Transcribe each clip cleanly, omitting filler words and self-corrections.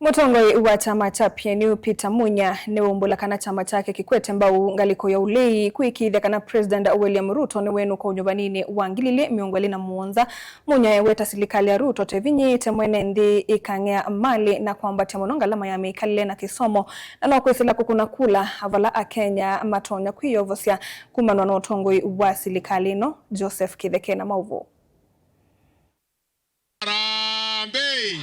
Mutongoi wa chama cha PNU Peter Munya niwumbula kana chama chake kikwete mbau ngaliko ya ulei kwikithia kana President William Ruto niwenuka unyuvanini wa 2027. Munya eweta silikali ya Ruto tevinyite mwene nthi ikang'ea mali na kwambatia muno ngalama ya mikalile na kisomo na no kwisila kukuna kula avala akenya matonya kwiyovosya kumanwa na utongoi wa silikali ino. Joseph Kitheke na mauvu. Harambee!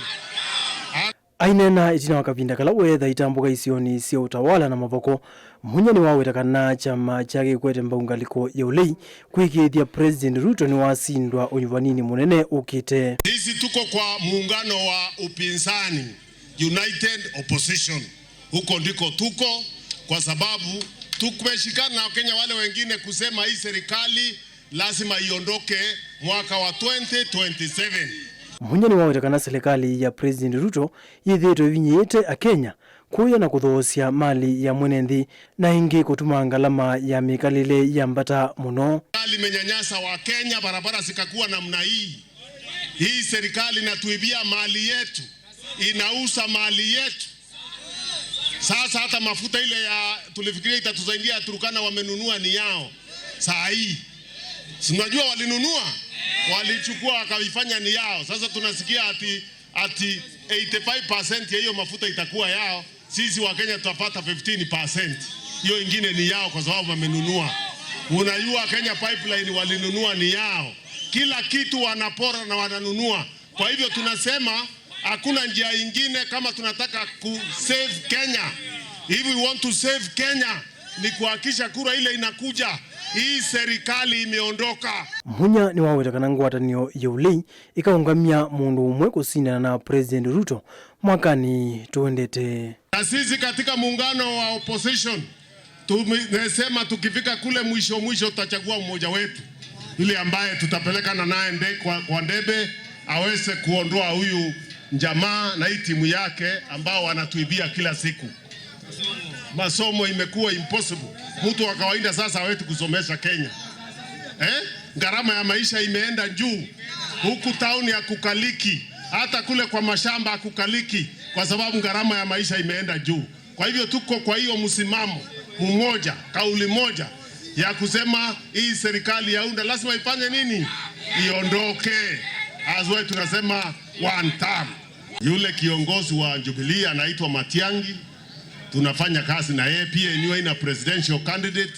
Ainena itina wa kavinda kala wetha itambuka isioni sya utawala na mavoko, Munya niwaweta kana chama chake kikwete mbau ngaliko ya ulei kwikithia President Ruto niwasindwa unyuvanini munene ukite. Sisi tuko kwa muungano wa upinzani, United Opposition, huko ndiko tuko kwa sababu tumeshikana na Wakenya wale wengine kusema hii serikali lazima iondoke mwaka wa 2027. Munya niwaweta kana serikali ya President Ruto yithiitwe ivinyiite akenya kuya na kuthoosya mali ya mwene nthi na ingi kutuma ngalama ya mikalile ya mbata muno. Serikali imenyanyasa Wakenya, barabara zikakuwa namna hii. Hii serikali inatuibia mali yetu, inauza mali yetu. Sasa hata mafuta ile ya tulifikiria itatusaidia Turkana wamenunua ni yao. Saa hii si unajua walinunua, walichukua wakaifanya ni yao. Sasa tunasikia ati 85% ya hiyo mafuta itakuwa yao. Sisi wa Kenya tutapata 15%. Hiyo ingine ni yao kwa sababu wamenunua. Unajua Kenya Pipeline walinunua ni yao. Kila kitu wanapora na wananunua. Kwa hivyo tunasema hakuna njia ingine kama tunataka ku save Kenya. If we want to save Kenya ni kuhakikisha kura ile inakuja, hii serikali imeondoka. Munya niwaweta kana ngwatanio ya ulei ikaungamia mundu umwe kusindana na President Ruto mwakani tuendete. Na sisi katika muungano wa opposition tumesema tukifika kule mwisho mwisho tutachagua mmoja wetu yule ambaye tutapelekana naye kwa ndebe aweze kuondoa huyu jamaa na hii timu yake ambao wanatuibia kila siku. Masomo imekuwa impossible. Mtu wa kawaida sasa hawezi kusomesha Kenya. Gharama ya maisha imeenda juu. Huku town ya kukaliki, hata kule kwa mashamba hakukaliki kwa sababu gharama ya maisha imeenda juu. Kwa hivyo tuko kwa hiyo msimamo mmoja, kauli moja ya kusema hii serikali ya UNDA lazima ifanye nini? Iondoke. Azwe tunasema one term. Yule kiongozi wa Jubilee anaitwa Matiang'i, tunafanya kazi na yeye pia, niwe ina presidential candidate.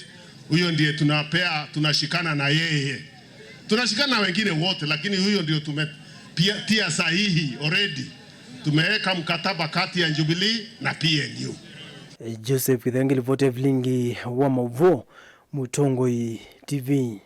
Huyo ndiye tunapea, tunashikana na yeye, tunashikana na wengine wote, lakini huyo ndio tumetia sahihi already. Tumeweka mkataba kati ya Jubilee na PNU. Joseph Kithenge, ripoti ya Vilingi wa Mauvo, Mutongoi TV.